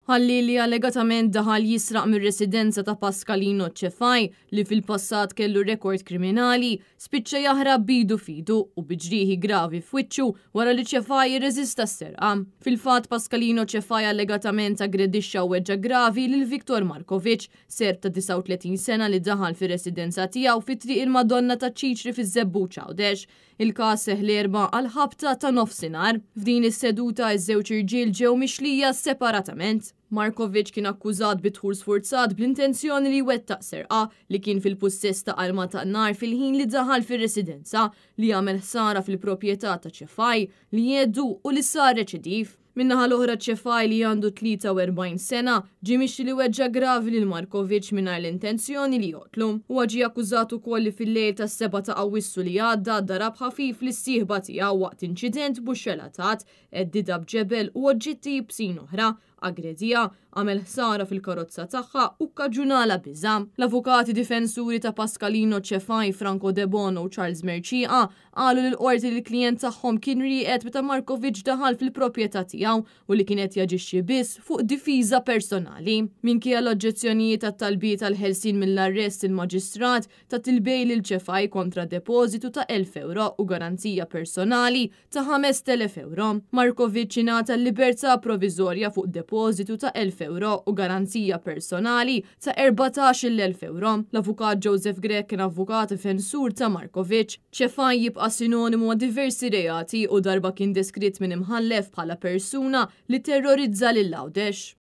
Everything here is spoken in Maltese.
Ħalliel li allegatament daħal jisraq mir-residenza ta' Pascalino Cefai, li fil-passat kellu rekord kriminali, spiċċa jaħrab b'idu f'idu u bi ġrieħi gravi f'wiċċu wara li Cefai irreżista s-serqa. Fil-fatt, Pascalino Cefai allegatament aggredixxa u weġġa' gravi lil Viktor Markovic, Serb ta' 39 sena li daħal fir-residenza tiegħu fi Triq il-Madonna taċ-Ċiċri fiż-Żebbuġ Għawdex. Il-każ seħħ l-Erbgħa għall-ħabta ta' nofsinhar. F'din is-seduta iż-żewġ irġiel ġew mixlija separatament. Markovic kien akkużat bi dħul sfurzat bl-intenzjoni li jwettaq serqa, li kien fil-pussess ta' arma tan-nar fil-ħin li daħal fir-residenza, li għamel ħsara fil-proprjetà ta' Cefai, li jgħeddu u li sar reċidiv. Min-naħa l-oħra Cefai li għandu 43 sena, ġie mixli li weġġa' gravi lil Markovic mingħajr l-intenzjoni li joqtlu. Huwa ġie akkużat ukoll li fil-lejl tas-7 ta' Awwissu li għadda darab ħafif lis-sieħba tiegħu waqt inċident mhux relatat, għeddidha b'ġebel u oġġetti ibsin oħra, aggrediha, għamel ħsara fil-karozza tagħha u kkaġunalha biża'. L-avukati difensuri ta' Pascalino Cefai, Franco Debono u Charles Mercieca qalu lill-Qorti li l-klijent tagħhom kien rieqed meta Markovic daħal fil-proprjetà tiegħu u li kien qed jaġixxi biss fuq difiża personali. Minkejja l-oġġezzjonijiet għat-talbiet għall-ħelsien mill-arrest il-Maġistrat tat il-bail lil Cefai kontra depożitu ta' €1,000 u garanzija personali ta' 5,000 ewro. Markovic ingħata l-libertà proviżorja fuq depożitu ta' 1,000 ewro u garanzija personali ta' 14,000 ewro. L-Avukat Joseph Grech kien avukat difensur ta' Markovic. Cefai jibqa' sinonimu ma' diversi reati u darba kien deskritt minn imħallef bħala persuna li terrorizza lil Għawdex.